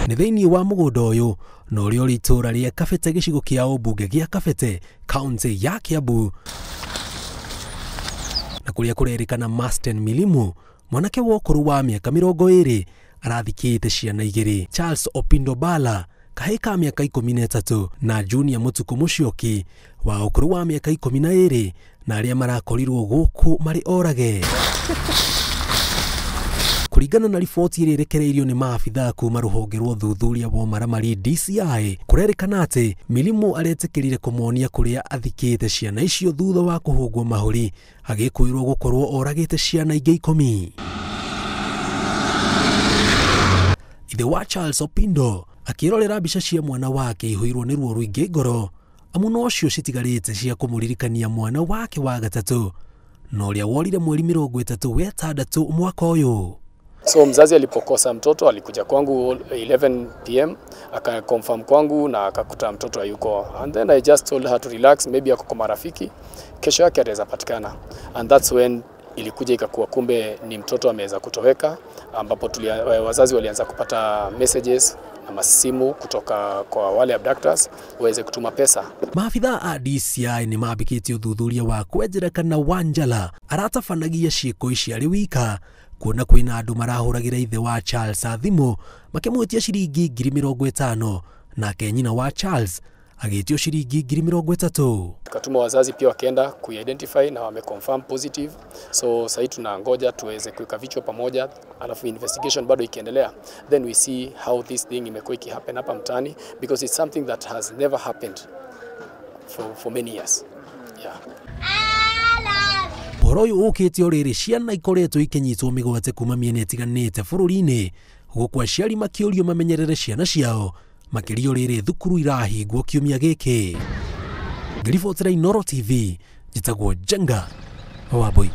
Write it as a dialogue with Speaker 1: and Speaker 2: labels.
Speaker 1: Nĩ thĩinĩ wa mũgũnda ũyũ na ũrĩa ũrĩ itũũra rĩa Kabete gĩcigo kĩa ũmbunge gĩa Kabete kaunti ya Kiambu, na kũrĩa kũrerĩkana Masten Milimu mwanake wa ũkũrũ wa mĩaka 20 arathikĩte ciana igĩrĩ, Charles Opindo Bala kahĩĩ ka mĩaka 13 na Junior Mũtukũ Mũcioki wa ũkũrũ wa mĩaka 12 na arĩa marakorirwo gũkũ marĩ orage. Kũringana na riboti ĩrĩa ĩrekereirio nĩ maabithaa kuma rũhonge rwa ũthuthuria wa ũmaramari DCI, kũrerĩkana atĩ Milimu aretĩkĩrire kũmonia kũrĩa athikĩte ciana icio thutha wa kũhũngwo mahũri agĩkwĩrwo gũkorwo oragĩte ciana ingĩ 10. Ithe wa Charles Opindo akĩrorera mbica cia mwana wake ihũirwo nĩ ruo rũingĩ ngoro, amu nocio citigarĩte cia kũmũririkania mwana wake wa gatatũ na ũrĩa worire mweri 36 mwaka ũyũ.
Speaker 2: So mzazi alipokosa mtoto alikuja kwangu 11 PM akaconfirm kwangu na akakuta mtoto hayuko, and then I just told her to relax, maybe ako kwa marafiki, kesho yake ataweza patikana. And that's when ilikuja ikakuwa kumbe ni mtoto ameweza kutoweka, ambapo wazazi walianza kupata messages na masimu kutoka kwa wale abductors waweze kutuma pesa.
Speaker 1: Maabithaa a DCI nĩ mambĩkĩtie ũthuthuria wa kwenjera kana Wanjala aratabanagia ciĩko ici arĩ wika, kuona kwĩna andũ marahũragĩra ithe wa Charles thimũ makĩmwĩtia ciringi 50,000 nake nyina wa Charles agĩtio ciringi 30,000.
Speaker 2: Tukatuma wazazi pia wakaenda kuidentify na wameconfirm positive, so sasa tunangoja tuweze kuweka vichwa pamoja, alafu investigation bado ikiendelea, then we see how this thing imekuwa ikihappen hapa mtaani, because it's something that has never happened for many years. Yeah.
Speaker 1: Ũhoro ũyũ ũkĩte o rĩrĩ ciana ikoretwo ikĩnyitwo mĩgwate kuma mĩena ĩtiganĩte bũrũri-inĩ, gũkũ aciari makĩũrio mamenyerere ciana ciao makĩria rĩrĩ thukuru irahingwo kiumia gĩkĩ. Ngĩribotera Inooro TV, njĩtagwo Njenga Wambui.